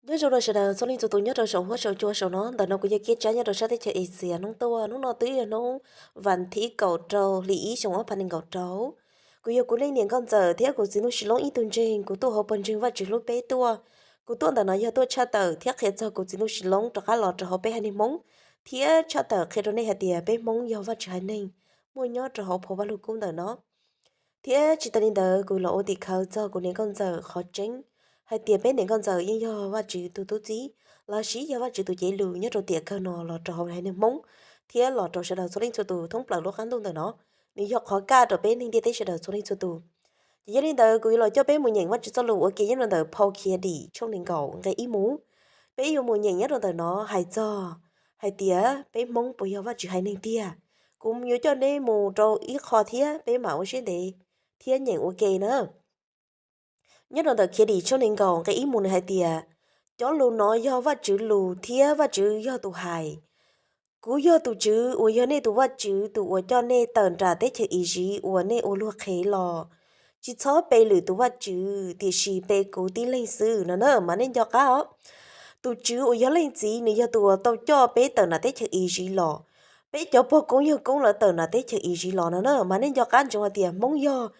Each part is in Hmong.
Nyob zoo rau sawv daws txhua leej txhua tus nyob rau saum huab saum cua saum no. Ntawm no kuv yog Kiab Tsab nyob rau sab teb chaws Asia hnub tuaj. Hnub no twb yog hnub vas thib kaum rau hli ib xyoo ob phav nees nkaum rau. Kuv yog kuv leej niam nkauj ntxawm thiab kuv txiv Nuj Sis Loob ib tug ntseeg, kuv tuaj hauv pawg ntseeg Vajtswv hlub peb tuaj. Kuv tuaj ntawm no yog tuaj tshaj tawm thiab qhia txog kuv txiv Nuj Sis Loob rov qab los rau hauv peb haiv neeg Hmoob, thiab tshaj tawm qhia rau nej hais tias peb Hmoob yog Vajtswv haiv neeg muaj nyob rau hauv phau Vaj Lug Kub ntawm no. Thiab tsis tas li ntawd, kuv los ua tim khawv txog kuv niam nkauj ntxawm qhov tseeb hais tias peb niam nkauj ntxawm yeej yog Vajtswv tus tub txib, lossis yog Vajtswv tus cev lus nyob rau tiam kawg no los rau hauv haiv neeg Hmoob, thiab los rau sawv daws txhua leej txhua tus thoob plaws lub qab ntuj ntawm no. Nws yog qhov kaj rau peb neeg ntiaj teb sawv daws txhua leej txhua tus. Ces yog li ntawd, kuv yuav los coj peb mus nyeem Vajtswv txoj lus ua ke nyob rau ntawm phau Khiav Dim tshooj nees nkaum nqe ib mus. Peb yuav mus nyeem nyob rau ntawm no hais txog hais tias peb Hmoob puas yog Vajtswv haiv neeg tiag. Kuv yuav coj nej mus rau ib qho thiab peb mam ua siab ntev thiab nyeem ua ke na. Nyob rau ntawm Khiav Dim tshooj nees nkaum nqe ib mus nws hais tias, cov lus no yog Vajtswv lus thiab Vajtswv yog tus hais. Kuv yog tus Tswv uas yog nej tus Vajtswv, tus uas coj nej tawm nram teb chaws Iziv uas nej ua luag qhev los. Tsis txhob pe lwm tus vaj tswv, tiam sis pe kuv tib leeg xwb no na, mas nej nco qab os. Tus Tswv uas yog Leej Txiv, nws yog tus uas tau coj peb tawm nram teb chaws Iziv los. Peb cov pog koob yawg koob lawv tawm nram teb chaws Iziv los no na, mas nej nco qab ntsoov hais tias Hmoob yog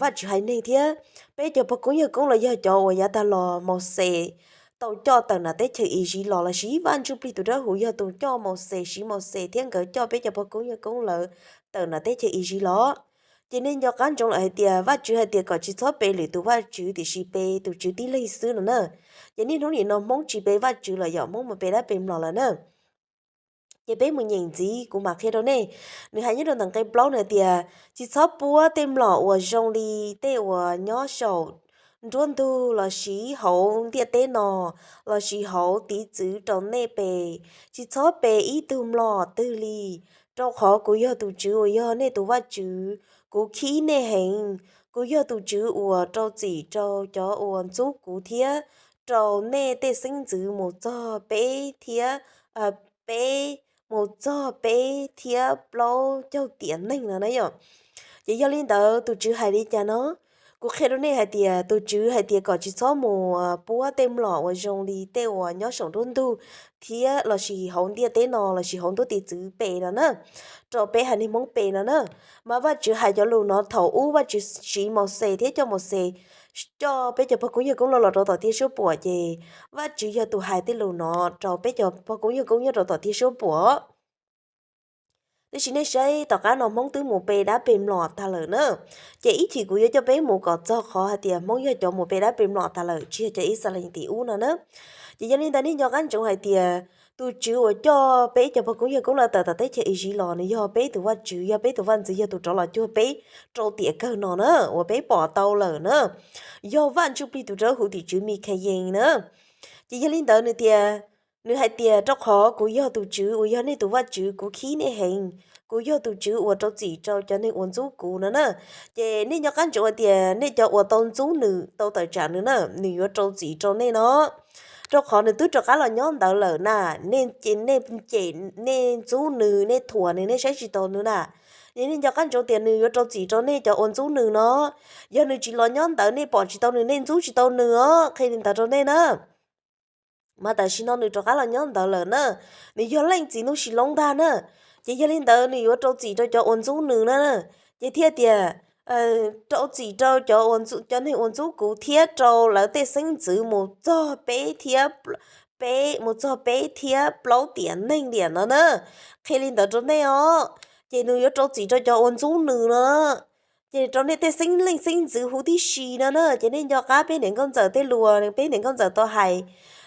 Vajtswv haiv neeg thiab peb cov pog koob yawg koob los yog cov uas yav tag los Mauxes tau coj tawm nram teb chaws Iziv los, lossis Vaj Ntsuj Plig tus dawb huv yog tus coj Mauxes, siv Mauxes thiab nkawd coj peb cov pog koob yawg koob lawv tawm nram teb chaws Iziv los. Ces nej nco qab ntsoov lawm hais tias Vajtswv hais tias kom tsis txhob pe lwm tus vaj tswv, tiam sis pe tus Tswv tib leeg xwb no na. Ces niaj hnub nim no Hmoob tsis pe vaj tswv lawm, yog Hmoob mus pe dab pe mlom lawm na. Ces peb mus nyeem ntxiv, kuv mam qhia rau nej. Nws hais nyob rau ntawm nqe plaub nws tias, tsis txhob puab tej mlom uas zoo li tej uas nyob saum nruab ntug lossis hauv ntiaj teb no lossis hauv tiv txwv rau nej pe. Tsis txhob pe ib tug mlom twg li, rau qhov kuv yog tus Tswv uas yog nej tus Vaj Tswv. Kuv khib nej heev. Kuv yog tus Tswv uas rau txim rau cov uas ntxub kuv thiab rau nej tej xeeb ntxwv mus txog peb thiab peb mus txog peb thiab plaub caug tiam neeg no na yom. Ces yog li ntawd tus Tswv hais li cas no? Kuv qhia rau nej hais tias tus Tswv hais tias kom tsis txhob mus puab tej mlom uas zoo li tej uas nyob saum nruab ntug thiab lossis hauv ntiaj teb no lossis hauv ntuj tiv txwv pe no na, rau peb haiv neeg Hmoob pe no na. Mas Vaj Tswv hais cov lus no thaum ub Vaj Tswv siv Mauxes thiab coj Mauxes coj peb cov pog koob yawg koob los los rau tom tiaj suab puam, ces Vaj Tswv yog tus hais tej lus no rau peb cov pog koob yawg koob nyob rau tom tiaj suab puam. Tiam sis nej saib tom qab no Hmoob twb mus pe dab pe mlom tag lawm na. Ces ib chim kuv yuav coj peb mus kom txog qhov hais tias Hmoob yog cov mus pe dab pe mlom tag lawm, tsis yog cov Ixayees tim ub no na. Ces yog li ntawd nej nco qab ntsoov hais tias tus Tswv uas coj peb cov pog koob yawg koob lawv tawm tom teb chaws Iziv los, nws yog peb tus Vaj Tswv, yog peb tus vaj ntxwv, yog tus rov los cuag peb rau tiam kawg no na, uas peb pom tau lawm na. Yog Vaj Ntsuj Plig tus dawb huv tim tswv Mikhayees na. Ces yog li ntawd nws tias, nws hais tias rau qhov kuv yog tus Tswv uas yog nej tus Vaj Tswv, kuv khib nej heev. Kuv yog tus Tswv uas rau txim rau cov neeg uas ntxub kuv no na. Ces nej nco qab ntsoov hais tias nej cov uas tau ntxub nws, tau tawm tsam nws na, nws yuav rau txim rau nej no. Rau qhov nws twb rov qab los nyob ntawd lawm na, nej cem, nej ntxub nws, nej thuam nws, nej saib tsis taus nws na. Ces nej nco qab ntsoov tias nws yuav rau txim rau nej cov uas ntxub nws no. Yog nws tsis los nyob ntawd nej pom tsis tau nws, nej ntxub tsis tau nws os, qhia li ntawd rau nej na. Mas tam sim no nws rov qab los nyob ntawd lawm na, nws yog Leej Txiv Nuj Sis Loob ntag na. Ces yog li ntawd nws yuav rau txim rau cov uas ntxub nws na. Ces thiaj tias, rau txim rau cov neeg uas ntxub kuv thiab rau lawv tej xeeb ntxwv mus txog peb thiab peb, mus txog peb thiab plaub tiam neeg tiam no na. Qhia li ntawd rau nej os. Ces nws yuav rau txim rau cov uas ntxub nws no. Ces rau nej tej xeeb leej xeeb ntxwv huv tib si no na. Ces nej nco qab peb niam nkauj ntxawm tej lus, peb niam nkauj ntxawm tau hais,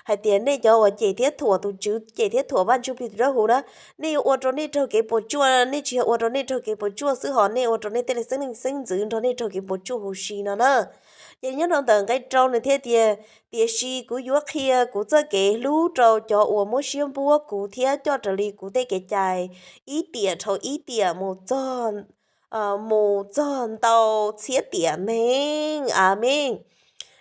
hais tias nej cov uas cem thiab thuam tus Tswv, cem thiab thuam Vaj Ntsuj Plig tus dawb huv na, nej yuav ua rau nej raug kev puas tsuaj, nej tsis yog ua rau nej raug kev puas tsuaj xwb, ho nej ua rau nej tej xeeb leej xeeb ntxwv nrog nej raug kev puas tsuaj huv si no na. Ces nyob rau ntawm nqe rau nws thiaj tias, tiam sis kuv yuav qhia kuv txoj kev hlub rau cov uas muab siab npuab kuv thiab coj raws li kuv tej kev cai, ib tiam dhau ib tiam mus txog mus txog ntau txhiab tiam neeg. Amees.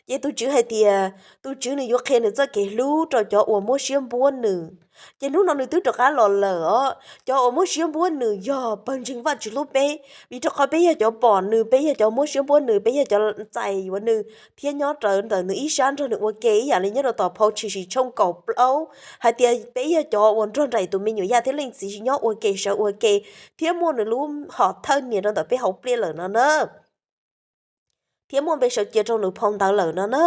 Ces tus Tswv hais tias tus Tswv nws yuav qhia nws txoj kev hlub rau cov uas muab siab npuab nws. Ces hnub no nws twb rov qab los lawm os. Cov uas muab siab npuab nws yog pawg ntseeg Vajtswv hlub peb, vim rau qhov peb yog cov pom nws, peb yog cov muab siab npuab nws, peb yog cov txais yuav nws, thiab nyob rawv ntawm nws ib sab nrog nws ua ke ib yam li nyob rau tom phau Tshwm Sim tshooj kaum plaub hais tias peb yog cov uas nrog nraim tus me nyuam yaj thiab leej txiv nyob ua ke sawv ua ke, thiab muaj nws lub hom thawj nias rau ntawm peb hauv pliaj lawm no na, thiab muaj npe sawv cia rau nws phau ntawv lawm no na.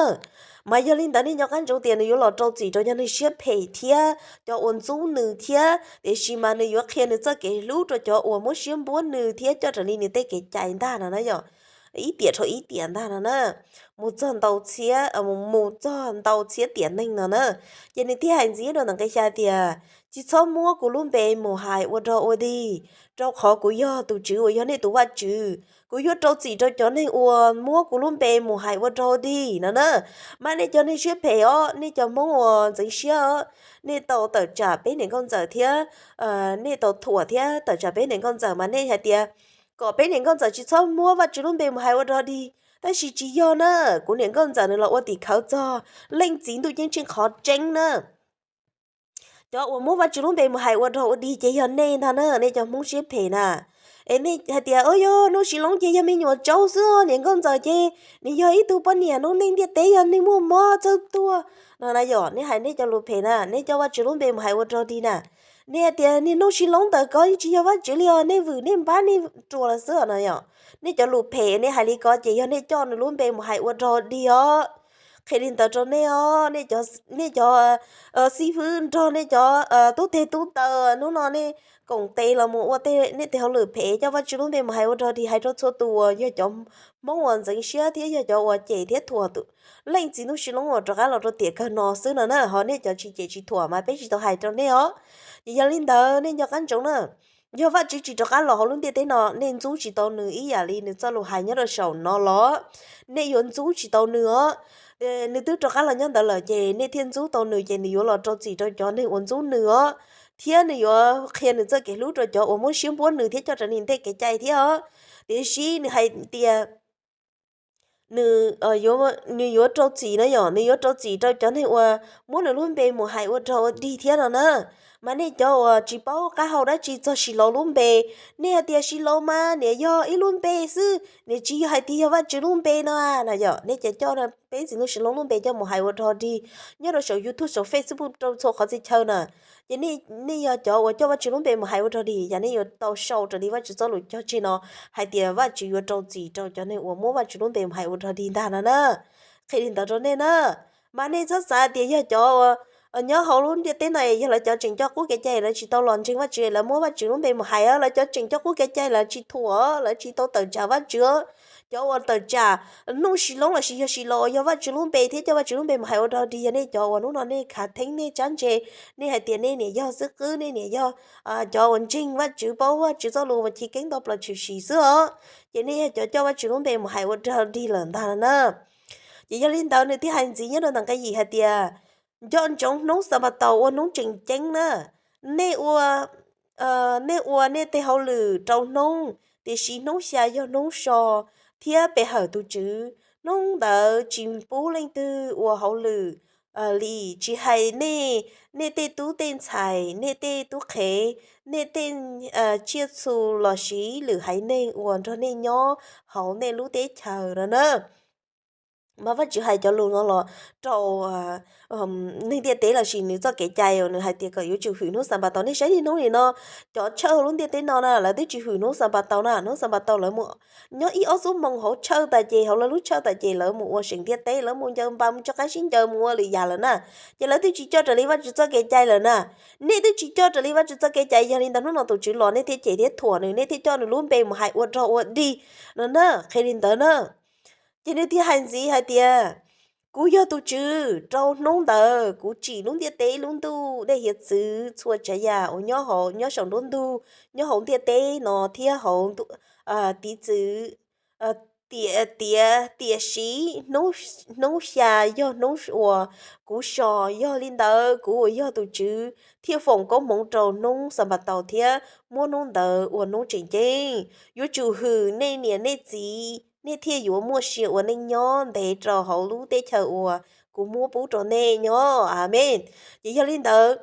Mas yog li ntawd nej nco qab ntsoov tias nws yuav los rau txim rau cov neeg siab phem thiab cov uas ntxub nws thiab, tiam sis mas nws yuav qhia nws txoj kev hlub rau cov uas muab siab npuab nws thiab coj raws li nws tej kev cai ntag no na yom. Ib tiam dhau ib tiam ntag no na, mus txog ntau txhiab, mus txog ntau txhiab tiam neeg no na. Ces nws thiaj hais ntxiv rau ntawm nqe xya tias, tsis txhob muab kuv lub npe mus hais ua dog ua dig, rau qhov kuv yog tus TSWV uas yog nej tus Vajtswv. Kuv yuav rau txim rau cov neeg uas muab kuv lub npe mus hais ua dog ua dig no na. Mas nej cov neeg siab phem os, nej cov Hmoob uas ntxeev siab os, nej tau tawm tsam peb niam nkauj ntxawm thiab, nej tau thuam thiab tawm tsam peb niam nkauj ntxawm mas nej hais tias kom peb niam nkauj ntxawm tsis txhob muab Vajtswv lub npe mus hais ua dog dig. Tab sis tsis yog na, kuv niam nkauj ntxawm nws los ua tim khawv txog Leej Txiv Ntuj Ceeb Tsheej qhov tseeb na. Cov uas muab Vajtswv lub npe mus hais ua dog ua dig ces yog nej ntag na, nej cov Hmoob siab phem na. Es nej hais tias, o yog Nuj Sis Loob ces yog me nyuam tsaub xwb, niam nkauj ntxawm ces nws yog ib tug poj niam noob neej ntiaj teb, yog neeg muaj mob txawj tuag no na yom. Nej hais nej cov lus phem na, nej coj Vajtswv lub npe mus hais ua dog dig na. Nej hais tias niag Nuj Sis Loob ntawd ko tsis yog Vajtswv li os, nej vwm nej npab nej ruas lawm xwb no yom. Nej cov lus phem nej hais li ko ces yog nej coj nws lub npe mus hais ua dog dig os. Qhia li ntawd rau nej os, nej cov xib fwb nrog nej cov tub teg tub taw, hnub no nej koom tes los mus ua nej tej hauj lwm phem, coj Vajtswv lub npe mus hais ua dog dig, hais rau txhua tus uas yog cov Hmoob uas ntxeev siab thiab yog cov uas cem thiab thuam tus Leej Txiv Nuj Sis Loob uas rov qab los rau tiam kawg no xwb no na. Ho nej cov tsis cem tsis thuam mas peb tsis tau hais rau nej os. Ces yog li ntawd nej nco qab ntsoov na, yog Vajtswv tsis rov qab los hauv lub ntiaj teb no, nej ntxub tsis tau nws ib yam li nws txoj lus hais nyob rau saum no los nej yuav ntxub tsis tau nws os. Nws twb rov qab los nyob ntawd lawm ces nej thiaj ntxub tau nws, ces nws yuav los rau txim rau cov neeg uas ntxub nws os, thiab nws yuav qhia nws txoj kev hlub rau cov uas muab siab npuab nws thiab coj raws li tej kev cai thiab os. Tiam sis nws hais tias nws yuav rau txim no yom, nws yuav rau txim rau cov neeg uas muab nws lub npe mus hais ua dog ua dig thiab no na. Mas nej cov uas tsis paub qab hau dab tsi txog Sis Laus lub npe, nej hais tias Sis Laus mas niam yog ib lub npe xwb, niam tsis yog hais tias yog Vajtswv lub npe no na yom. Nej cov coj peb Txiv Nuj Sis Loob lub npe coj mus hais ua dog dig nyob rau saum YouTube, saum Facebook, rau txhua qhov txhia chaw na. Ces nej yog cov uas coj Vajtswv lub npe mus hais ua dog dig, yog nej yuav tau sau raws li Vajtswv txoj lus cog tseg no, hais tias Vajtswv yuav rau txim rau cov neeg uas muab Vajtswv lub npe mus hais ua dog dig ntag no na. Qhia li ntawd rau nej na. Mas nej txhob xav tias yog cov uas nyob hauv lub ntiaj teb no yog lawv cov tseem coj qub kev cai, lawv tsis tau los ntseeg Vajtswv, lawv muab Vajtswv lub npe mus hais, lawv cov tseem coj qub kev cai lawv tsis thuam, lawv tsis tau tawm tsam Vajtswv. Cov uas tawm tsam Nuj Sis Loob los sis yog Sis Laus yog Vajtswv lub npe thiab coj Vajtswv lub npe mus hais ua dog dig, yog nej cov uas hnub no nej khav theeb, nej tsab ntse, nej hais tias nej niam yog xwb qwb, nej niam yog cov uas ntseeg Vajtswv, paub Vajtswv txoj lus uas chiv keeb nto plaws tshwm sim xwb os. Ces nej yog cov coj Vajtswv lub npe mus hais ua dog dig lawm ntag na. Ces yog li ntawd nws thiaj hais ntxiv nyob rau ntawm nqe yim hais tias, nco ntsoov hnub Xanpataus ua hnub tseem ceeb na. Nej ua, nej ua nej tej hauj lwm rau hnub, tiam sis hnub xya yog hnub so thiab pe hawm tus Tswv. Hnub ntawd tsis pub leej twg ua hauj lwm li, tsis hais nej, nej tej tub tej ntxhais, nej tej tub qhev, nej tej tsiaj txhu los sis lwm haiv neeg uas nrog nej nyob hauv nej lub teb chaws no na. Mas Vajtswv hais cov lus no los rau neeg ntiaj teb los sis nws txoj kev cai uas nws hais tias kom yuav tsum hwm hnub Xanpataus. Nej saib niaj hnub nim no cov tshawj hauv lub ntiaj teb no na, lawv twb tsis hwm hnub Xanpataus na. Hnub Xanpataus lawv mus nyob ib ob xuab moos hauv tshawj tas ces hauv lawv lub tshawj tas ces lawv mus ua seem ntiaj teb, lawv mus ncaws npas, mus tso qab sib ncaws, mus ua lwm yam lawm na. Ces lawv twb tsis coj raws li Vajtswv txoj kev cai lawm na. Nej twb tsis coj raws li Vajtswv txoj kev cai, yog li ntawd hnub no tus Tswv los nej thiaj cem thiab thuam nws, nej thiaj coj nws lub npe mus hais ua dog ua dig no na. Qhia li ntawd na. Ces nws thiaj hais ntxiv hais tias, kuv yog tus Tswv, rau hnub ntawd kuv tsim lub ntiaj teb lub ntuj, dej hiav txwv, txhua tsav yam uas nyob hauv, nyob saum nruab ntug, nyob hauv ntiaj teb no thiab hauv tiv txwv, tiam, tiam sis hnub xya yog hnub uas kuv so. Yog li ntawd kuv uas yog tus Tswv thiaj foom koob hmoov rau hnub Xanpataus thiab muab hnub ntawd ua hnub tseem ceeb. Yuav tsum hwm nej niam nej txiv, nej thiaj yuav muaj sia ua neej nyob ntev rau hauv lub teb chaws uas kuv muab pub rau nej nyob. Amees. Ces yog li ntawd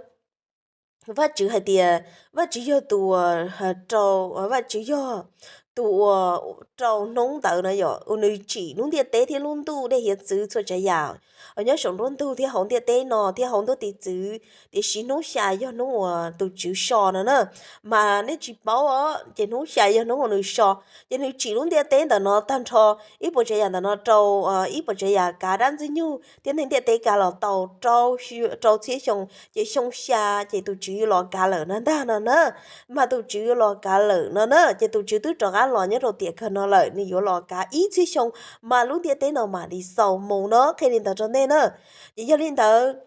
Vajtswv hais tias Vajtswv yog tus uas rau, Vajtswv yog tus uas rau hnub ntawd no yog uas nws tsim lub ntiaj teb thiab lub ntuj dej hiav txwv txhua tsav yam nyob saum nruab ntug thiab hauv ntiaj teb no thiab hauv ntuj tiv txwv, tiam sis hnub xya yog hnub uas tus Tswv so no na. Mas nej tsis paub os, ces hnub xya yog hnub uas nws so, ces nws tsim lub ntiaj teb ntawm no tag nrho ib puas tsav yam ntawm no rau ib puas tsav yam kav dab ntxwg nyoog thiab neeg ntiaj teb kav los tau rau txhiab xyoo, ces xyoo xya ces tus Tswv yuav los kav lawm no ntag no na. Mas tus Tswv yuav los kav lawm no na, ces tus Tswv twb rov qab los nyob rau tiam kawg no lawm, nws yuav los kav ib txhiab xyoo, mas lub ntiaj teb no mam li xaus mus no, qhia li ntawd rau nej na. Ces yog li ntawd,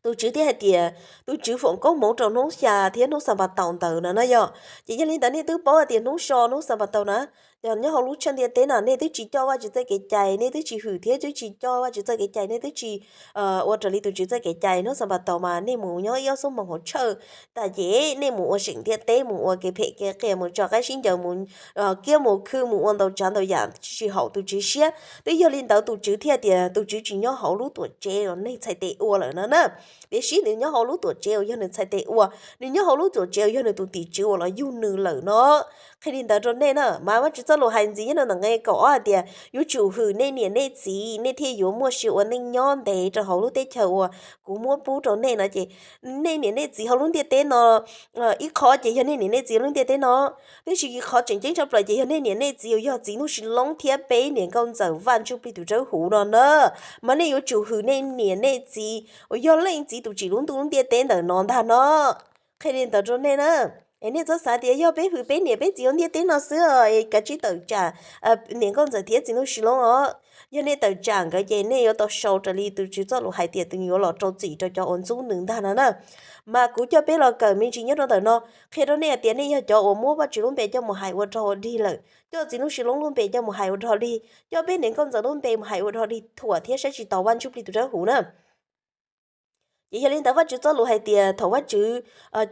tus Tswv thiaj hais tias tus Tswv foom koob hmoov rau hnub xya thiab hnub Xanpataus ntawd no na yog. Ces yog li ntawd nej twb paub hais tias hnub so hnub Xanpataus na, yog nyob hauv lub tshaj ntiaj teb no nej twb tsis coj Vajtswv txoj kev cai, nej twb tsis hwm thiab twb tsis coj Vajtswv txoj kev cai, nej twb tsis ua raws li tus Tswv txoj kev cai, hnub Xanpataus mas nej mus nyob ib ob xuab moos hauv tshawj tas ces nej mus ua seem ntiaj teb, mus ua kev phem kev qias, mus tso qaib sib ncaws, mus kiab mus khw, mus ua ntau tsav ntau yam tsis haum tus Tswv siab. Twb yog li ntawd tus Tswv thiaj tias tus Tswv tsis nyob hauv lub tuam tsev uas neeg txhais tes ua lawm no na, tiam sis nws nyob hauv lub tuam tsev uas yog nws txhais tes ua, nws nyob hauv lub tuam tsev uas yog nws tus tim tswv uas los yug nws lawm no. Qhia li ntawd rau nej na, mas Vajtswv txoj lus hais ntxiv nyob rau ntawm nqe kaum ob hais tias yuav tsum hwm nej niam nej txiv nej thiaj yuav muaj sia ua neej nyob ntev rau hauv lub teb chaws uas kuv muab pub rau nej no ces nej niam nej txiv hauv lub ntiaj teb no, ib qho ces yog nej niam nej txiv lub ntiaj teb no, tiam sis qhov tseem ceeb tshaj plaws ces yog nej niam nej txiv uas yog txiv Nuj Sis Loob thiab peb niam nkauj ntxawm Vaj Ntsuj Plig tus dawb huv no na. Mas nej yuav tsum hwm nej niam nej txiv uas yog leej txiv tus tsim lub ntuj lub ntiaj teb ntawm no ntag no. Qhia li ntawd rau nej na, es nej txhob xav tias yog peb hwm peb niam peb txiv hauv ntiaj teb no xwb es kav tsij tawm tsam niam nkauj ntxawm thiab txiv Nuj Sis Loob os. Yog nej tawm tsam nkawd ces nej yuav tau sau raws li tus Tswv txoj lus hais tias tus yuav los rau txim rau cov uas ntxub nws ntag no na. Mas kuv coj peb los kawm me ntsis nyob rau ntawm no, qhia rau nej hais tias nej yog cov uas muab Vajtswv lub npe coj mus hais ua rog ua dig lawm, coj txiv Nuj Sis Loob lub npe coj mus hais ua rog dig, coj peb niam nkauj ntxawm lub npe mus hais ua rog dig thuam thiab saib tsis taus Vaj Ntsuj Plig tus dawb huv na. Ces yog li ntawd Vajtswv txoj lus hais tias thaum Vajtswv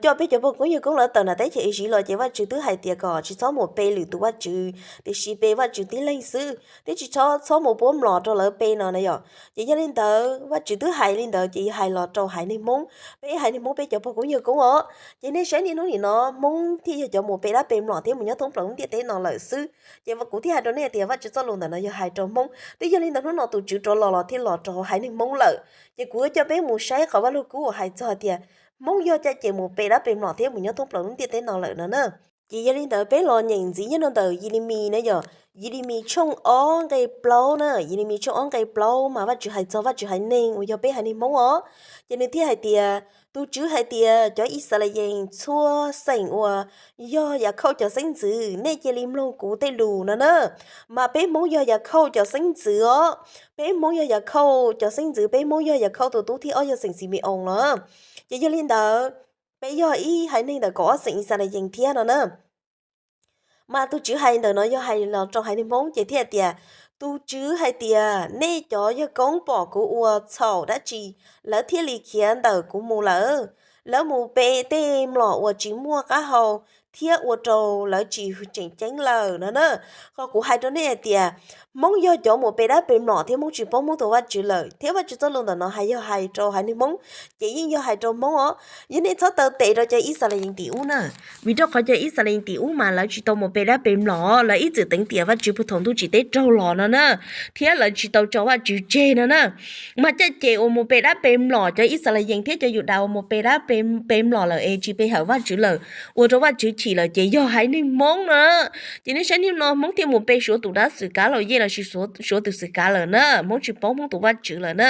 coj peb cov pog koob yawg koob lawv tawm nram teb chaws Iziv los ces Vajtswv twb hais tias kom tsis txhob mus pe lwm tus vaj tswv, tiam sis pe Vajtswv tib leeg xwb, thiab tsis txhob mus puab mlom rau lawv pe no na yom. Ces yog li ntawd Vajtswv twb hais li ntawd ces yog hais los rau haiv neeg Hmoob, peb haiv neeg Hmoob peb cov pog koob yawg koob os. Ces nej saib niaj hnub nim no Hmoob thiaj yog cov mus pe dab pe mlom thiab mus nyob thoob plaws lub ntiaj teb no lawm xwb. Ces kuv thiaj hais rau nej tias Vajtswv txoj lus ntawm no yog hais rau Hmoob. Twb yog li ntawd hnub no tus Tswv rov los los thiaj los rau haiv neeg Hmoob lawm. Ces kuv yuav coj peb mus saib qhov Vaj Lug Kub uas hais txog tias Hmoob yog caj ces mus pe dab pe mlom thiab mus nyob thoob plaws lub ntiaj teb no lawm no na. Ces yog li ntawd peb los nyeem ntxiv nyob rau ntawm Yelemis na yom, Yelemis tshooj ob nqe plaub na, Yelemis tshooj ob nqe plaub mas Vajtswv hais txog Vajtswv haiv neeg uas yog peb haiv neeg Hmoob os. Ces nws thiaj hais tias, tus Tswv hais tias, cov Yixalayees txhua xeem uas yog Yakhauj cov xeeb ntxwv, nej cia li mloog kuv tej lus no na. Mas peb Hmoob yog Yakhauj cov xeeb ntxwv os, peb Hmoob yog Yakhauj cov xeeb ntxwv, peb Hmoob yog Yakhauj tus tub thib ob yog xeem Xime Oos los. Ces yog li ntawd, peb yog ib haiv neeg ntawm kaum ob xeem Yixalayees thiab no na. Mas tus Tswv hais ntawm no yog hais los rau haiv neeg Hmoob ces thiaj tias, tus Tswv hais tias nej cov yawg koob pom kuv ua txhaum dab tsi, lawv thiaj li khiav ntawm kuv mus lawm. Lawv mus pe tej mlom uas tsis muaj qab hau thiab ua rau lawv tsis tseem ceeb lawm no na. Qhov kuv hais rau nej hais tias, Hmoob yog cov mus pe dab pe mlom thiab Hmoob tsis paub Hmoob tus Vajtswv lawm, thiab Vajtswv txoj lus ntawm no hais yog hais rau haiv neeg Hmoob, ces yeej yog hais rau Hmoob os. Yog nej txhob taw tes rau cov Yixalayees tim ub na, vim rau qhov cov Yixalayees tim ub mas lawv tsis tau mus pe dab pe mlom, lawv ib txwm teev tiam Vajtswv puag thaum ntuj tsim teb raug los no na, thiab lawv tsis tau tso Vajtswv tseg no na. Mas caj ces uas mus pe dab pe mlom, cov Yixalayees thiab cov Yudas uas mus pe dab pe mlom lawm es tsis pe hawm Vajtswv lawm, ua rau Vajtswv chim lawm ces yog haiv neeg Hmoob no. Ces nej saib niaj no Hmoob thiaj mus pe Suav tus dab xwm kav Laus Yej lossis Suav tus xwm kav lawm na, Hmoob tsis paub Hmoob tus Vajtswv lawm na.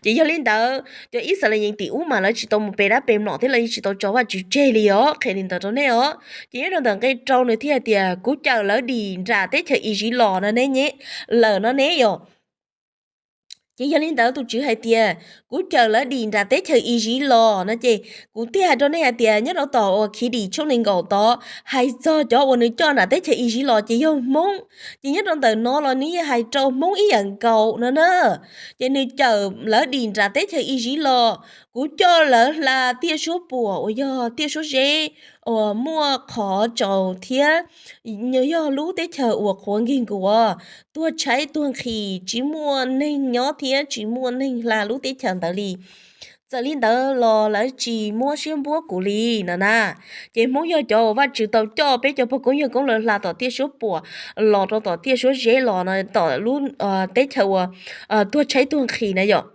Ces yog li ntawd cov Yixalayees tim ub mas lawv tsis tau mus pe dab pe mlom thiab lawv yeej tsis tau tso Vajtswv tseg li os, qhia li ntawd rau nej os. Ces nyob rau ntawm nqe rau nws thiaj hais tias, kuv cawm lawv dim nram teb chaws Iziv los no ne, lawm no ne yom. Ces yog li ntawd tus Tswv hais tias, kuv cawm lawv dim nram teb chaws Iziv los no ces kuv thiaj hais rau nej hais tias nyob rau tom uas Khiavdim tshooj nees nkaum tod hais txog cov uas nws coj nram teb chaws Iziv los ces yog Hmoob. Ces nyob rau ntawm no los nws yeej hais rau Hmoob ib yam nkaus no na. Ces nws cawm lawv dim nram teb chaws Iziv los, kuv coj lawv hla tiaj suab puam uas yog tiaj suab zeb uas muaj qhov tsaus thiab yog lub teb chaws uas qhuav nkig nkuav, tuag tshaib tuag nqhis, tsis muaj neeg nyob thiab tsis muaj neeg hla lub teb chaws ntawd li. tawm li ntawd los lawv tsis muab siab npuab kuv li no na. Ces Hmoob yog cov uas Vajtswv tau coj peb cov pog koob yawg koob lawv hla tom tiaj suab puam los rau tom tiaj suab zeb los no, tom lub teb chaws uas tuag tshaib tuag nqhis na yom,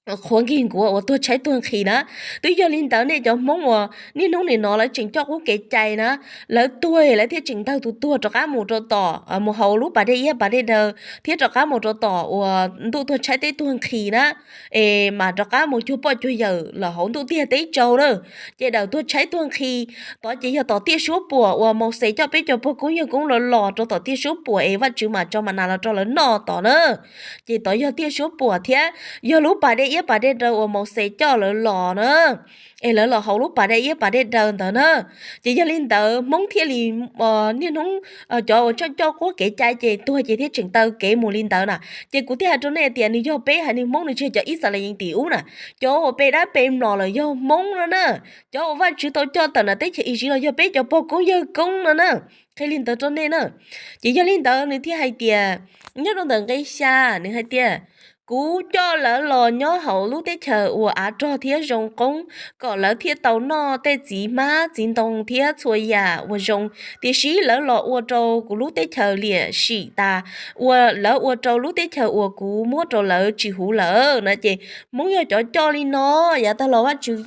qhuav nkig nkuav uas tuag tshaib tuag nqhis na. Twb yog li ntawd nej cov Hmoob uas niaj hnub nim no lawv tseem coj qub kev cai na, lawv tuag lawv thiaj tseem ntaug tus tuag rov qab mus rau tom, mus hauv lub pas dej iab pas dej daw thiab rov qab mus rau tom uas ntuj tuag tshaib teb tuag nqhis na, es mam rov qab mus cuag poj cuag yawm lawm hauv ntuj tiag teb tsaus na. Ces daim tuag tshaib tuag nqhis tod ces yog tom tiaj suab puam uas Mauxes coj peb cov pog koob yawg koob lawv los rau tom tiaj suab puam es Vajtswv mam tso mas nas los rau lawv noj tod na. Ces tod yog tiaj suab puam thiab yog lub pas dej iab pas dej daw uas Mauxes coj lawv los na, es lawv los hauv lub pas dej iab pas dej daw ntawd na. Ces yog li ntawd Hmoob thiaj li niaj hnub cov uas tseem coj qub kev cai ces tuag ces thiaj tseem taw kev mus li ntawd na. Ces kuv thiaj hais rau nej tias nws yog peb haiv neeg Hmoob, nws tsis yog cov Yixalayees tim ub na. Cov uas pe dab pe mlom lawm yog Hmoob no na. Cov uas Vajtswv tau coj tawm ntawm teb chaws Iziv los yog peb cov pog koob yawg koob no na. Qhia li ntawd rau nej na. Ces yog li ntawd nws thiaj hais tias, nyob rau ntawm nqe xya nws hais tias, kuv coj lawv los nyob hauv lub teb chaws uas av rog thiab zoo qoob, kom lawv thiaj tau noj tej txiv hmab txiv ntoo thiab txhua yam uas zoo, tiam sis lawv los ua rau kuv lub teb chaws liam sim tas, ua lawv ua rau lub teb chaws uas kuv muab rau lawv tsis huv lawm na. Ces Hmoob yog cov coj li no, yav tag los Vajtswv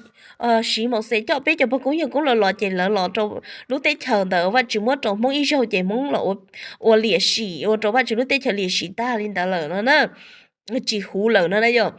siv Mauxes coj peb cov pog koob yawg koob lawv los ces lawv los rau lub teb chaws ntawd Vajtswv muab rau Hmoob ib zaug ces Hmoob los ua liam sim ua rau Vajtswv lub teb chaws liam sim tag li ntawd lawm no na, tsis huv lawm no na yom.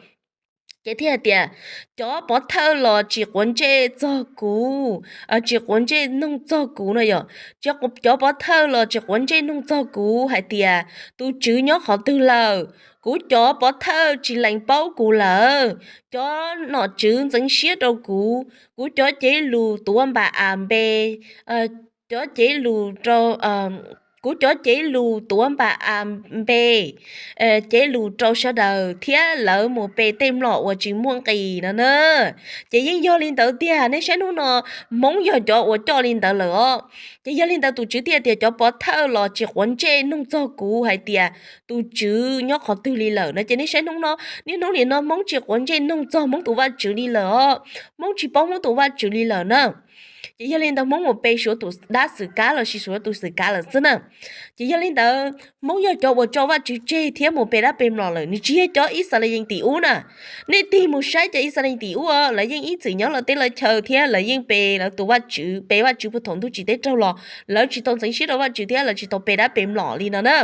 Ces thiaj hais tias, cov pov thawj los tsis quav ntsej txog kuv, tsis quav ntsej noog txog kuv no yom. Cov pov thawj los tsis quav ntsej noog txog kuv hais tias, tus Tswv nyob qhov twg lawm? Kuv cov pov thawj tsis lees paub kuv lawm. Cov nom tswv ntxeev siab rau kuv, kuv cov cev lus tuav npa as npe, cov cev lus rau, kuv cov cev lus tuav npa as npe, cev lus rau sawv daws thiab lawv mus pe tej mlom uas tsis muaj nqis no na. Ces yeej yog li ntawd tiag, nej saib hnub no Hmoob yog cov uas coj li ntawd lawm os. Ces yog li ntawd tus Tswv thiaj tias cov pov thawj los tsis quav ntsej noog txog kuv hais tias tus Tswv nyob qhov twg li lawm no. Ces nej saib hnub no, niaj hnub nim no Hmoob tsis quav ntsej noog txog Hmoob tus Vajtswv li lawm os, Hmoob tsis paub Hmoob tus Vajtswv li lawm na. Ces yog li ntawd Hmoob mus pe suav tus dab xwm kab los sis suav tus xwm kab lawm xwb na. Ces yog li ntawd Hmoob yog cov uas tso Vajtswv tseg thiab mus pe dab pe mlom lawm, nws tsis yog cov Yixalayees tim ub na. Nej tig mus saib cov Yixalayees tim ub, lawv yeej ib txwm nyob lawv teb lawv chaw thiab lawv yeej pe lawv tus Vajtswv, pe Vajtswv puag thaum ntuj tsim teb raug los, lawv tsis tau ntxeev siab rau Vajtswv thiab lawv tsis tau pe dab pe mlom li no na.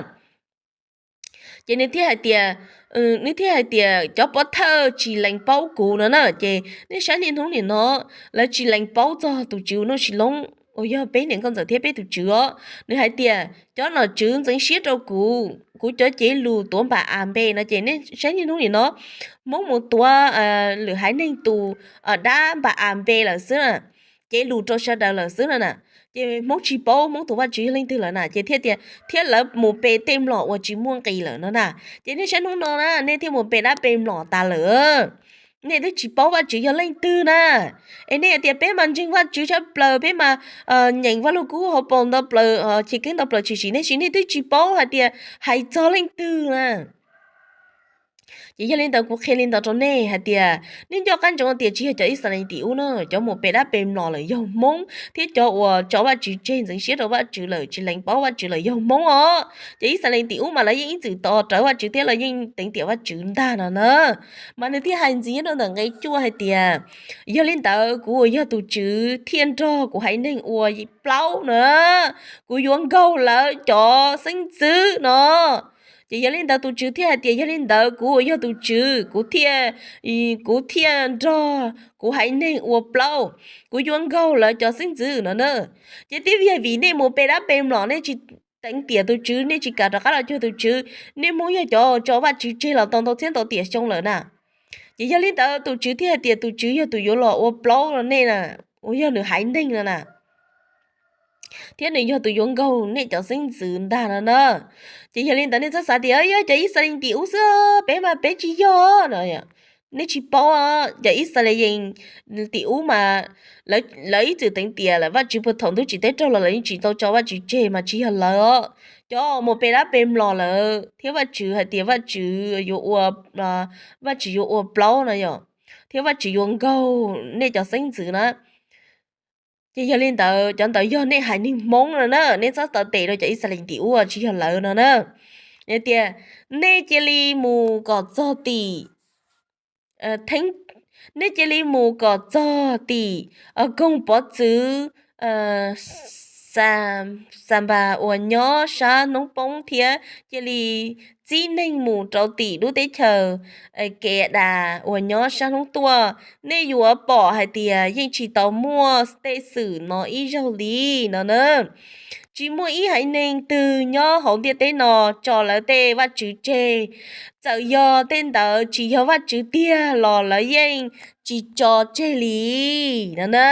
Ces nws thiaj hais tias, nws thiaj hais tias cov pov thawj tsis lees paub kuv no na. Ces nej saib niaj hnub nim no lawv tsis lees paub txog tus Tswv Nuj Sis Loob uas yog peb niam nkauj ntxawm thiab peb tus Tswv os. Nws hais tias cov nom tswv ntxeev siab rau kuv, kuv cov cev lus tuav npa as npe no. Ces nej saib niaj hnub nim no Hmoob mus tuav lwm haiv neeg tus dab npa as npe lawm xwb na, cev lus rau sawv daws lawm xwb no na. Ces Hmoob tsis paub Hmoob tus Vajtswv yog leej twg lawm na, ces thiaj tias thiab lawv mus pe tej mlom uas tsis muaj nqis lawm no na. Ces nej saib hnub no na nej thiaj mus pe dab pe mlom tas lawm. Nej twb tsis paub Vajtswv yog leej twg na. Es nej hais tias peb mas ntseeg Vajtswv tshaj plaws, peb mas nyeem Vaj Lug Kub hauv paus ntau plaws, chiv keeb ntau plaws tshwm sim, nej sis nej twb tsis paub hais tias hais txog leej twg na. Ces yog li ntawd kuv qhia li ntawd rau nej hais tias nej nco qab ntsoov tias tsis yog cov Yixalayees tim ub na, cov mus pe dab pe mlom lawm yog Hmoob, thiab cov uas tso Vajtswv tseg ntxeev siab rau Vajtswv lawm tsis lees paub Vajtswv lawm yog Hmoob os. Cov Yixalayees tim ub mas lawv yeej ib txwm tos rawv Vajtswv thiab lawv yeej teev tiam Vajtswv ntag no na. Mas nws thiaj hais ntxiv nyob rau ntawm nqe cuaj hais tias, yog li ntawd kuv uas yog tus Tswv thiaj nrog kuv haiv neeg ua plaub na, kuv yuav nkaug lawv cov xeeb ntxwv no. Ces yog li ntawd tus Tswv thiaj hais tias yog li ntawd kuv uas yog tus Tswv, kuv thiaj, kuv thiaj nrog kuv haiv neeg ua plaub, kuv yuav nkaug lawv cov xeeb ntxwv no na. Ces twb yog vim nej mus pe dab pe mlom, nej tsis teev tiam tus Tswv, nej tsis kam rov qab los cuag tus Tswv, nej Hmoob yog cov tso Vajtswv tseg los tau ntau txhiab ntau tiam xyoo lawm na. Ces yog li ntawd tus Tswv thiaj hais tias tus Tswv yog tus yuav los ua plaub rau nej na, uas yog nws haiv neeg no na, thiab nws yog tus yuav nkaug nej cov xeeb ntxwv ntag no na. Ces yog li ntawd nej txhob xav tias yog cov Yixalayees tim ub xwb, peb mas peb tsis yog no. Nej tsis paub, cov Yixalayees tim ub mas lawv ib txwm teev tiam lawm, Vajtswv puag thaum ntuj tsim teb raug los lawv yeej tsis tau tso Vajtswv tseg mas tsis yog lawv os. Cov mus pe dab pe mlom lawm thiab Vajtswv hais tias Vajtswv yuav ua, Vajtswv yuav ua plaub no yom. thiab Vajtswv yuav nkaug nej cov xeeb ntxwv na. Ces yog li ntawd cov ntawd yog nej haiv neeg Hmoob no na, nej txhob taw tes rau cov Yixalayees tim ub, tsis yog lawv no na. Tias nej cia li mus kom txog tim, nej cia li mus kom txog tim koog pov txwv Xanpas uas nyob sab hnub poob thiab cia li txib neeg mus rau tim lub teb chaws Kedas uas nyob sab hnub tuaj. Nej yuav pom hais tias yeej tsis tau muaj tej xwm no ib zaug li no na. Tsis muaj ib haiv neeg twg nyob hauv ntiaj teb no tso lawv tej vaj tswv tseg. Txawm yog tej ntawd tsis yog Vajtswv tiag los lawv yeej tsis tso tseg li no na.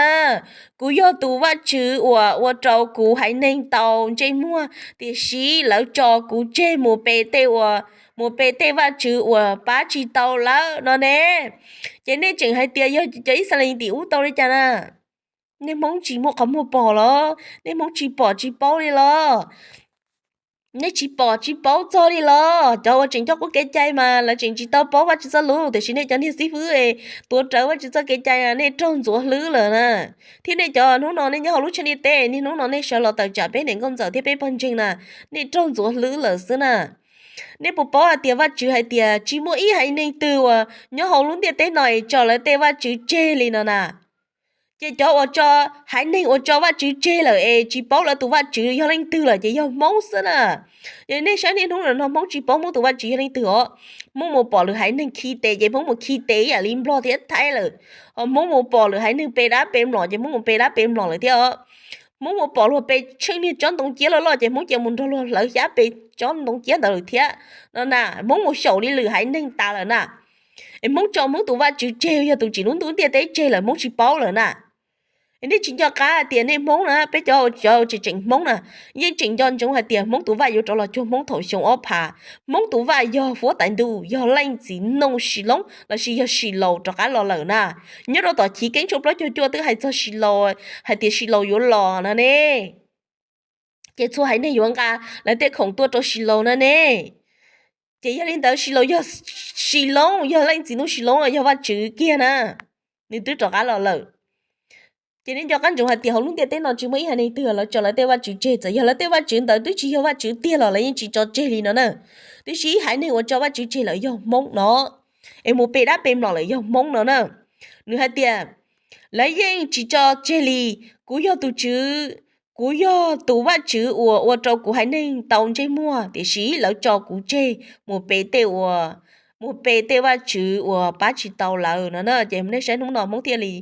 Kuv yog tus Vajtswv uas ua rau kuv haiv neeg tau ntsej muag, tiam sis lawv tso kuv tseg mus pe tej ua, mus pe tej vaj tswv uas pab tsis tau lawv no ne. Ces nej tseem hais tias yog cov Yixalayees tim ub tau li cas na? Nej Hmoob tsis muaj qhov muag pom los? Nej Hmoob tsis pom tsis paub li los? Nej tsis pom tsis paub txog li los? Cov uas tseem coj qub kev cai mas lawv tseem tsis tau paub Vajtswv txoj lus, tiam sis nej cov niag xib fwb es tuav rawv Vajtswv txoj kev cai nej raug ntxuav hlwb lawm na. Thiab nej cov hnub no nej nyob hauv lub tsheej ntiaj teb, niaj hnub no nej sawv los tawm tsam peb niam nkauj ntxawm thiab peb pawg ntseeg na, nej raug ntxuav hlwb lawm xwb na. Nej puas paub hais tias Vajtswv hais tias tsis muaj ib haiv neeg twg uas nyob hauv lub ntiaj teb no es tso lawv tej vaj tswv tseg li no na? Ces cov uas tso, haiv neeg uas tso vaj tswv tseg lawm es tsis paub lawv tus Vajtswv yog leej twg lawm ces yog Hmoob xwb na. Ces nej saib niaj hnub no Hmoob tsis paub Hmoob tus Vajtswv yog leej twg os. Hmoob mus pom lwm haiv neeg khi tes ces Hmoob mus khi tes ib yam li Nplog thiab Thaib lawm. Hos Hmoob mus pom lwm haiv neeg pe dab pe mlom ces Hmoob mus pe dab pe mlom lawm thiab os. Hmoob mus pom luag pe tsheej niag tsob ntoo ciab loj loj ces Hmoob cia mus nrog luag hlawv xyab pe tsob ntoo ciab ntawd lawm thiab no na. Hmoob mus xyaum li lwm haiv neeg tas lawm na. Es Hmoob tso Hmoob tus Vajtswv tseg, yog tus tsim lub ntuj ntiaj teb tseg lawm Hmoob tsis paub lawm na. Nej tsis nco qab hais tias nej Hmoob na, peb cov tseem tseem Hmoob na, yeej tseem nco ntsoov hais tias Hmoob tus Vaj yuav rov los cuag Hmoob thaum xyoo ob phav. Hmoob tus Vaj yog Huab Tais Ntuj, yog leej txiv Nuj Sis Loob lossis yog Sis Laus rov qab los lawm na. Nyob rau tom chiv keeb tshooj plaub caug cuaj twb hais txog Sis Laus, hais tias Sis Laus yuav los no ne. Ces txhua haiv neeg yuav nqa lawv tej khoom tuaj rau Sis Laus no ne. Ces yog li ntawd Sis Laus yog Sis Loob, yog leej txiv Nuj Sis Loob, yog Vajtswv kiag na. Nws twb rov qab los lawm. Ces nej nco qab ntsoov hais tias hauv lub ntiaj teb no tsis muaj ib haiv neeg twg lawv tso lawv tej vaj tswv tseg, txawm yog lawv tej vaj tswv ntawd twb tsis yog Vajtswv tiag los lawv yeej tsis tso tseg li no na. Tiam sis ib haiv neeg uas tso vaj tswv tseg lawm yog Hmoob no, es mus pe dab pe mlom lawm yog Hmoob no na. Nws hais tias lawv yeej tsis tso tseg li. Kuv yog tus Tswv, kuv yog tus Vajtswv uas ua rau kuv haiv neeg tau ntsej muag, tiam sis lawv tso kuv tseg mus pe tej ua, mus pe tej vaj tswv uas pab tsis tau lawv no na. Ces nej saib hnub no Hmoob thiaj li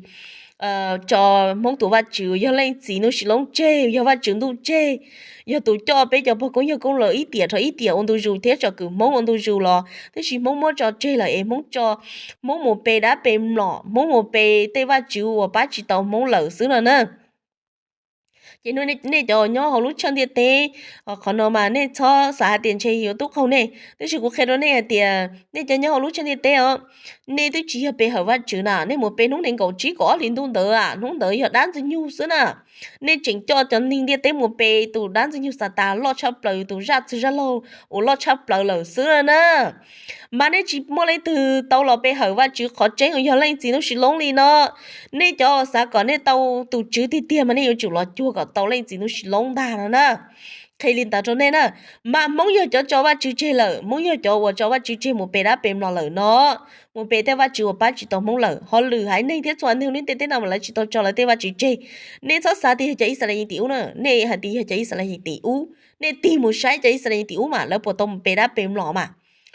tso Hmoob tus Vajtswv uas yog leej txiv Nuj Sis Loob tseg, yog Vajtswv ntuj tseg, yog tus coj peb cov pog koob yawg koob laus ib tiam rau ib tiam ua ntu zus thiab tsom kwm Hmoob ua ntu zus los, tiam sis Hmoob muab tso tseg lawm es Hmoob tso, Hmoob mus pe dab pe mlom, Hmoob mus pe tej vaj tswv uas pab tsis tau Hmoob lawm xwb no na. Ces nej cov nyob hauv lub tsheej ntiaj teb, qhov no mas nej txhob xav hais tias ntshe yuav tub qaug nej, tab sis kuv qhia rau nej hais tias nej cov nyob hauv lub tsheej ntiaj teb os, nej twb tsis yog pe hawm Vajtswv na, nej mus pe hnub nees nkaum tsib kaum ob hlis ntuj ntawd, hnub ntawd yog dab Ntxwg Nyoog xwb na. Nej tseem coj cov neeg ntiaj teb mus pe tus dab Ntxwg Nyoog Xatas loj tshaj plaws, tus zaj txwg zaj laug uas loj tshaj plaws lawm xwb na. Mas nej tsis muaj leej twg tau los pe hawm Vajtswv qhov tseeb uas yog leej txiv Nuj Sis Loob li no. Nej cov uas xav kom nej tau tus Tswv tiag tiag mas nej yuav tsum los cuag kom tau leej txiv Nuj Sis Loob ntag no na. Qhia li ntawd rau nej na, mas Hmoob yog cov tso Vajtswv tseg lawm, Hmoob yog cov uas tso Vajtswv tseg mus pe dab pe mlom lawm no, mus pe tej vaj tswv uas pab tsis tau Hmoob lawm. Ho lwm haiv neeg thiab txhua neeg lub ntiaj teb no mas lawv tsis tau tso lawv tej vaj tswv tseg. Nej txhob xav tias yog cov Yixalayees tim ub na, nej hais tias yog cov Yixalayees tim ub, nej tig mus saib cov Yixalayees tim ub mas lawv puas tau mus pe dab pe mlom mas,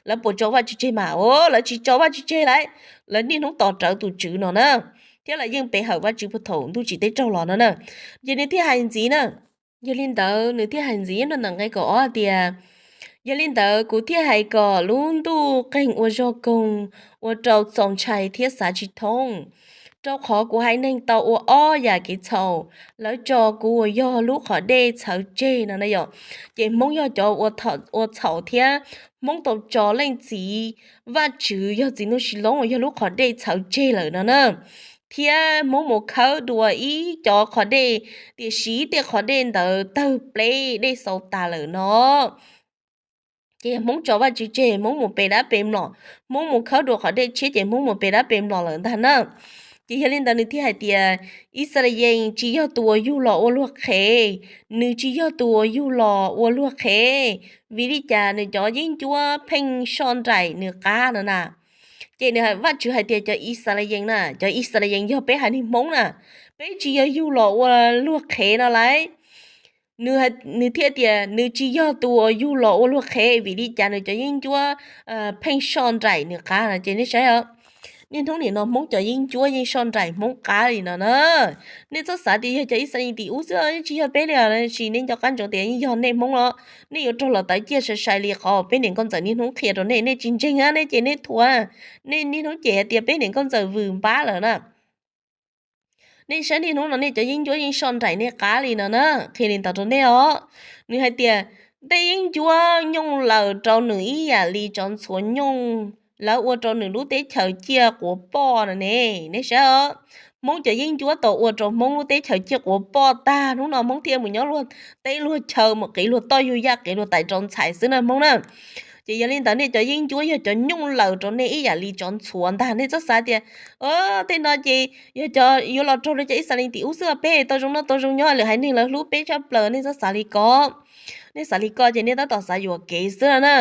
lawv puas tso Vajtswv tseg mas, o, lawv tsis tso Vajtswv tseg lauj, lawv niaj hnub tos rawv tus Tswv no na, thiab lawv yeej pe hawm Vajtswv puag thaum ntuj tsim teb raug los no na. Ces nws thiaj hais ntxiv na, yog li ntawd nws thiaj hais ntxiv nyob rau ntawm nqe kaum ob tias, yog li ntawd kuv thiaj hais kom lub ntuj qeeg ua zog koog, ua rau txaus ntshai thiab xav tsis thoob, rau qhov kuv haiv neeg tau ua ob yam kev txhaum, lawv tso kuv uas yog lub qhov dej txhawv tseg no na yom. Ces Hmoob yog cov ua txhaum thiab Hmoob tau tso leej txiv Vajtswv yog txiv Nuj Sis Loob uas yog lub qhov dej txhawv tseg lawm no na, thiab Hmoob mus khawb dua ib cov qhov dej, tiam sis tej qhov dej ntawd tawg pleb dej xau tas lawm no. Ces Hmoob tso Vajtswv tseg, Hmoob mus pe dab pe mlom, Hmoob mus khawb dua qhov dej tshiab ces Hmoob mus pe dab pe mlom lawm ntag na. Ces yog li ntawd nws thiaj hais tias Yixalayees tsis yog tus uas yug los ua luag qhev, nws tsis yog tus uas yug los ua luag qhev, vim li cas nws cov yeeb ncuab pheej soj nraim nws qab no na. Ces nws, Vajtswv hais tias cov Yixalayees na, cov Yixalayees yog peb haiv neeg Hmoob na, peb tsis yog yug los ua luag qhev no lauj. Nws thiaj tias nws tsis yog tus uas yug los ua luag qhev, vim li cas nws cov yeeb ncuab pheej soj nraim nws qab no. Ces nej saib os, niaj hnub nim no Hmoob cov yeeb ncuab yeej soj nraim Hmoob qab li no na. Nej txhob xav tias yog cov Yixalayees tim ub xwb, yeej tsis yog peb li os, tab sis nej nco qab ntsoov tias yeej yog nej Hmoob los. Nej yuav raug lawv tawv ciaj sai sai li qhov peb niam nkauj ntxawm niaj hnub qhia rau nej, nej tsis ntseeg, nej ces nej thuam. Nej niaj hnub cem tias peb niam nkauj ntxawm vwm npab lawm na. Nej saib niaj hnub no nej cov yeeb ncuab yeej soj nraim nej qab li no na. Qhia li ntawd rau nej os. Nws hais tias tej yeeb ncuab nyooj laws rau nws ib yam li tsov ntxhuav nyooj, lawv ua rau nws lub teb chaws ciaj quav poj no ne. Nej saib os, Hmoob cov yeeb ncuab tau ua rau Hmoob lub teb chaws ciaj quav poj tag, hnub no Hmoob thiaj mus nyob luag teb luag chaw, mus qiv luag toj yug yaj, qiv luag tais rau ntxhais xwb na Hmoob na. Ces yog li ntawd nej cov yeeb ncuab yog cov nyooj laws rau nej ib yam li tsov ntxhuav ntag. Nej txhob xav tias tej no ces yog cov yuav los raug rau cov Yixalayees tim ub xwb, peb tau zoo noj tau zoo nyob, lwm haiv neeg lawv hlub peb tshaj plaws. Nej txhob xav li ko. Nej xav li ko ces nej tab tom xav yuam kev xwb no na.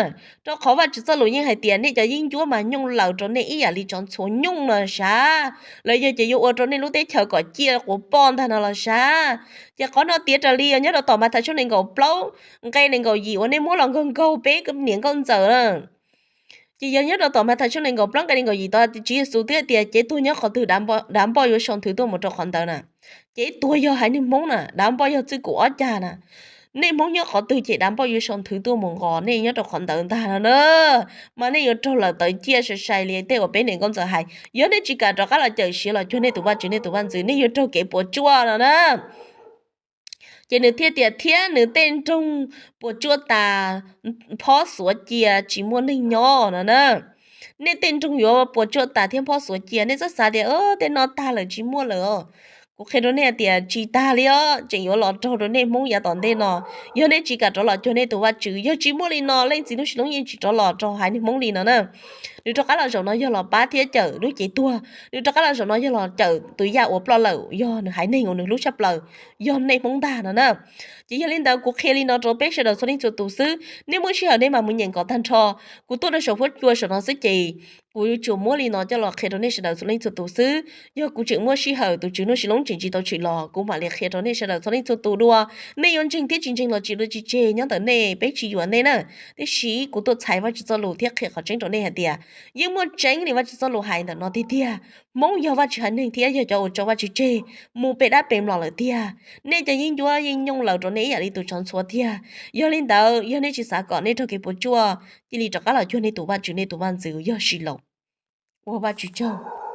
Rau qhov Vajtswv txoj lus yeej hais tias nej cov yeeb ncuab mas nyooj laws rau nej ib yam li tsov ntxhuav nyooj los sav, los yog ces yuav ua rau nej lub teb chaws kom ciaj quav poj ntag no los sav. Ces qhov no tiav raws li nyob rau tom Mathais tshooj nees nkaum plaub nqe nees nkaum yim uas nej muab los nkaug nkaug peb niam nkauj ntxawm na. Ces yog nyob rau tom Mathais tshooj nees nkaum plaub nqe nees nkaum yim tod, Tswv Yexus twb tias cev tuag nyob qhov twg dav npoj yuav sau nthwv tuaj mus rau qhov ntawd na. Cev tuag yog haiv neeg Hmoob na, dav npoj yog txwj kum ob cag na. Nej Hmoob nyob qhov twg ces dav npoj yuav sau nthwv tuaj mus nqos nej nyob rau qhov ntawd ntag no na. Mas nej yuav raug lawv tawv ciaj sai sai li tej uas peb niam nkauj ntxawm hais. Yog nej tsis kam rov qab los cawm siav los cuag nej tus Vajtswv nej tus Vaj ntxwv, nej yuav raug kev puas tsuaj no na. Ces nws thiaj tias thiab nws tej nroog puas tsuaj tas, phob xuav cia tsis muaj neeg nyob no na. Nej tej nroog yuav puas tsuaj tas thiab phob xuav cia. Nej txhob xav tias tej no tag lawm tsis muaj lawm os. Kuv qhia rau nej tias tsis tag li os, tseem yuav los raug rau nej Hmoob yav tom ntej no. Yog nej tsis kam rov los cuag nej tus Vajtswv, yog tsis muaj li no Leej Txiv Nuj Sis Loob yeej tsis rov los rau haiv neeg Hmoob li no na. Nws rov qab los zaum no yog los pab thiab cawm lub cev tuag, nws rov qab los zaum no yog los cawm tus yaj uas ploj lawm, yog nws haiv neeg uas nws hlub tshaj plaws, yog nej Hmoob ntag no na. Ces yog li ntawd kuv qhia li no rau peb sawv daws txhua leej txhua tus xwb, nej muaj sij hawm nej mam mus nyeem kom tag nrho. Kuv tuaj rau saum huab cua saum no xwb ces kuv yuav tsum muab li no coj los qhia rau nej sawv daws txhua leej txhua tus xwb. Yog kuv tseem muaj sij hawm, tus Tswv Nuj Sis Loob tseem tsis tau tshwm los, kuv mam li qhia rau nej sawv daws txhua leej txhua tus dua. Nej yuav ntseeg thiab tsis ntseeg los tsis dua tsis tseg nyob ntawm nej, peb tsis yuam nej na. Tiam sis kuv tuaj txhais Vajtswv txoj lus thiab qhia qhov tseeb rau nej hais tias yeej muaj tseeb li Vajtswv txoj lus hais ntawm no tiag tiag. Hmoob yog Vajtswv haiv neeg thiab yog cov uas tso Vajtswv tseg mus pe dab pe mlom lawm tiag. Nej cov yeeb ncuab yeej nyooj laws rau nej ib yam li tus tsov ntxhuav tiag. Yog li ntawd, yog nej tsis xav kom nej raug kev puas tsuaj, cia li rov qab los cuag nej tus Vajtswv nej tus Vaj ntxwv yog Silaus. Ua Vajtswv tsaug.